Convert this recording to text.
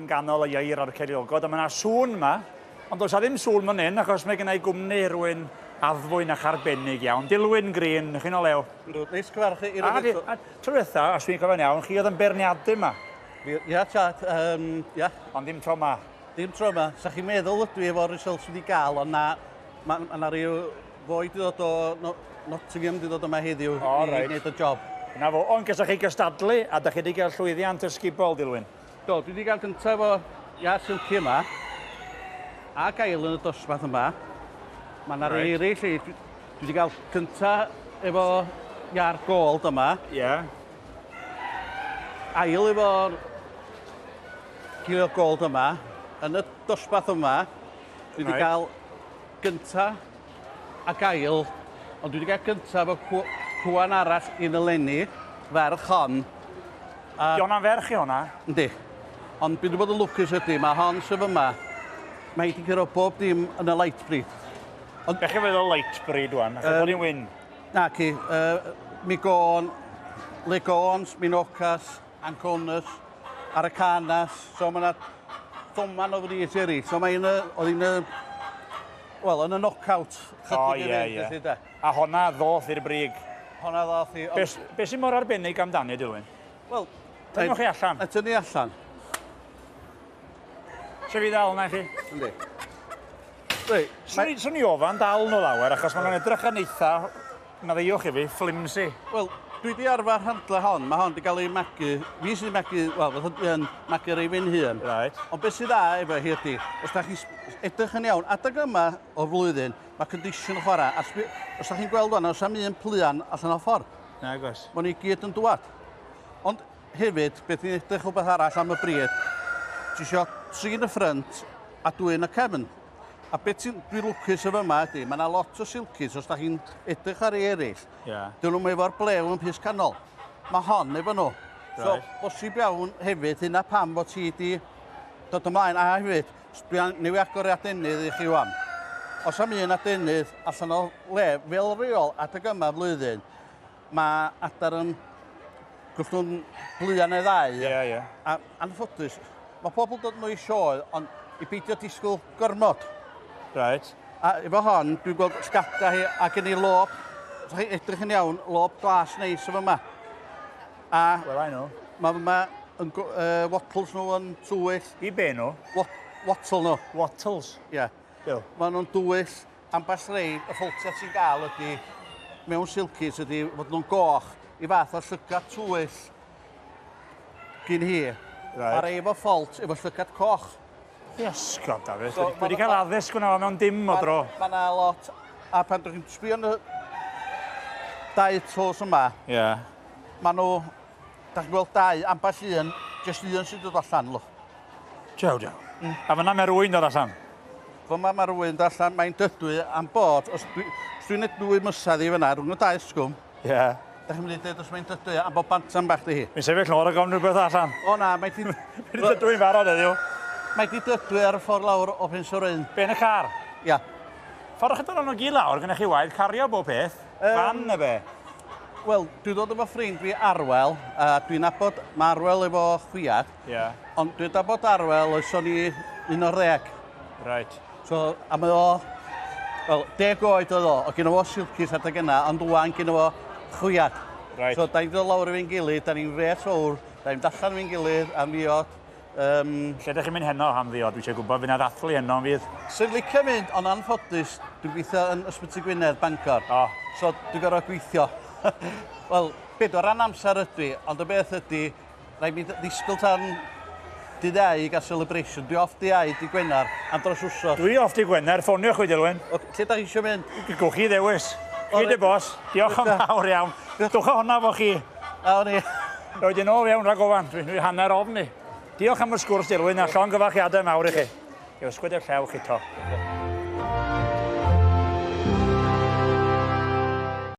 ganol y ieir a'r ceiliogod, a mae yna sŵn yma, ond does 'na ddim sŵn fan hyn, achos mae gennau gwmni rhywun addfwyn ac arbennig iawn. Dilwyn Green, chi'n o lew? Yndw, neis cyfarch chi unwaith eto. A tro ddiwetha, os dwi'n cofio'n iawn, chi oedd yn beirniadu yma. Ia, tad, um, ia. Ond ddim tro yma. Ddim tro yma. Sa chi'n meddwl ydw i efo'r results wedi gael, ond na, mae yna rhyw foi wedi dod o no, Nottingham wedi dod yma heddiw oh, i right. wneud y job. Na fo, ond gyda chi gystadlu a da chi wedi cael llwyddiant ysgubol, Dilwyn. Do, dwi wedi cael gyntaf efo ia silky yma a gael yn y dosbarth yma. Mae yna right. rei eraill. Dwi, dwi wedi cael gyntaf efo iar gold yma. Ie. Yeah. Ail efo'r gilio gold yma. Yn y dosbarth yma, dwi wedi right. cael gynta ac ail, ond dwi wedi cael gynta efo cwan arall un eleni, ferch hon. A... Di honna'n ferch i honna? Yndi. Ond dwi wedi bod yn lwcus ydy, mae hon sydd yma, mae hi wedi curo bob dim yn y light breed. Ond... Bech chi'n feddwl light breed wan? Achos bod hi'n wyn? Na ci. Uh, Migôn, Legons, Minocas, Anconus, Aracanas, so mae yna doman o frys eraill. So mae un, oedd hi'n, wel, yn y knockout. O, ie, ie. A honna ddoth i'r brig. Honna ddoth i... Be, be sy'n mor arbennig amdani, Dilwyn? Wel... Tynnwch chi allan. A tynnu allan. Eisiau fi ddal na i chi? Yndi. Reit. Swn i, swn i ofan dal nhw lawer, achos maen nhw'n edrych yn eitha, maddeuwch i fi, flimsy. Wel, dwi di arfer handle hon. Mae hon di gael ei magu, fi sydd wedi magu, wel, fatha dwi yn magu rei fi'n hun. Right. Ond beth sydd dda efo hi ydi, os da chi'n edrych yn iawn, adeg yma o'r flwyddyn, mae condition chwarae, a sbi, os da chi'n gweld o'n, os am un pluan allan o ffordd. Nag oes. Maen nhw i gyd yn dwad. Ond hefyd, beth ni'n edrych rhywbeth arall am y brid, ti isio trin y ffrynt a dwyn y cefn. A beth sy'n, dwi'n lwcus efo yma ydy, mae yna lot o silkies, os da chi'n edrych ar ei eraill, yeah. dyn nhw'n efo'r blew yn pys canol. Mae hon efo nhw. Right. So, bosib iawn hefyd, hynna pam fod ti di dod ymlaen. A hefyd, dwi'n newi agor y adenydd i chi wan. Os am un adenydd allan o le, fel reol, adeg yma flwyddyn, mae adar yn gollwng blwya neu ddau. Ie, yeah, ie. Yeah. A anffodus, mae pobl dod nhw i sioe, ond i beidio disgwyl gormod. Right. A efo hon, dwi'n gweld sgada hi a gen i lob, os chi edrych yn iawn, lob glas neis efo yma. A well, I know. Mae yma yn, wattles nhw yn tywyll. I be nhw? Wat, wattle nhw. Wattles? Ie. Yeah. Bill. Maen nhw'n dywyll. Ambell rei, y ffoltiau ti'n gael ydy, mewn silkies ydy, fod nhw'n goch i fath o llygad tywyll gyn hi. Right. A rei efo ffolt, efo llygad coch. Iesgob, Dafydd. So, dwi wedi cael addysg hwnna mewn dim o dro. Mae yna lot. A pan ydych chi'n sbio yn y dau tos yma, Ie. Yeah. maen nhw, da chi'n gweld dau, ambell un, jyst un sy'n dod allan, lwch. Jiaw, jiaw. A fyna mae rwy'n dod allan. Fyma mae rwy'n dod allan, mae'n dydwy am bod, os dwi'n dwi gwneud dwy mysedd i fyna, rhwng y dau sgwm, Ie. Yeah. Da chi'n mynd i dweud os mae'n dydwy am bod bantam bach di hi. Mi'n sefyll nôl ag ofn rhywbeth allan. O na, mae di... Mae'n dydwy'n barod heddiw. Mae di dydwy ar y ffordd lawr o Pensoryn. Be yn y car? Ia. Ffordd chi'n dod o'n gyd lawr, gynnwch chi waith cario bob peth. Um, Fan neu be? Wel, dwi'n dod efo ffrind fi Arwel, a dwi'n nabod, mae Arwel efo chwiad. Ie. Ond dwi'n nabod Arwel oes o'n i 11. Right. So, a mae o, wel, deg oed oedd o, o gynno fo silkies adeg yna, ond ŵan gynno fo chwiad. Right. So, da ni'n dod lawr efo'n gilydd, da ni'n fes fawr, da ni'n allan efo'n gilydd am ddiod. Um, Lle ydych chi'n mynd heno am ddiod? Dwi eisiau gwybod, fydd na ddathlu heno yn fydd. Sy'n licio mynd, ond anffodus, dwi'n gweithio yn Ysbyty Gwynedd, Bangor. O. So, dwi'n gorfod gweithio. Wel, beth o ran amser ydw i, ond y beth ydy, Rhaid mi ddisgwyl tan dydd Iau i gael celebration. Dwi off dydd Iau, dydd Gwener, am dros wsos. Dwi off dydd Gwener, ffoniwch fi Dilwyn. Ok, lle da chi eisiau mynd? Gewch chi ddewis. Chi dy bos. Diolch yn fawr iawn. Dwch o honna fo chi. A o'n i. Roedd yn ôl fewn rhag ofan. Dwi, dwi hanner ofn i. Diolch am y sgwrs Dilwyn a llongyfarchiadau mawr i chi. Ysgwyd y llew chi to.